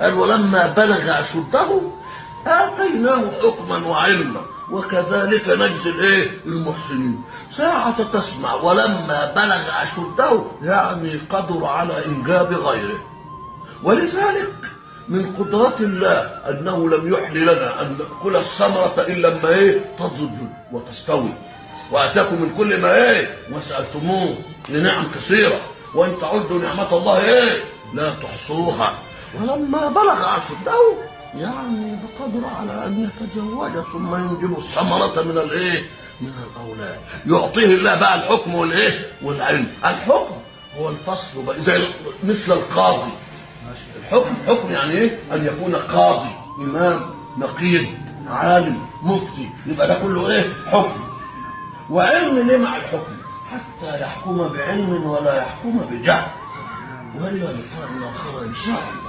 قال ولما بلغ أشده آتيناه حكما وعلما وكذلك نجزي الايه؟ المحسنين. ساعة تسمع ولما بلغ أشده يعني قدر على إنجاب غيره. ولذلك من قدرة الله أنه لم يحل لنا أن نأكل الثمرة إلا لما إيه؟ تضج وتستوي. وآتاكم من كل ما إيه؟ وسألتموه لنعم كثيرة، وإن تعدوا نعمة الله إيه؟ لا تحصوها. ولما بلغ أشده يعني بقدر على أن يتزوج ثم ينجب الثمرة من الإيه؟ من الأولاد. يعطيه الله بقى الحكم والإيه؟ والعلم. الحكم هو الفصل بقى، زي مثل القاضي. الحكم حكم يعني ايه؟ ان يكون قاضي، امام، نقيب، عالم، مفتي، يبقى ده كله ايه؟ حكم. وعلم ليه مع الحكم؟ حتى يحكم بعلم ولا يحكم بجهل. والى لقاء اخر ان شاء الله.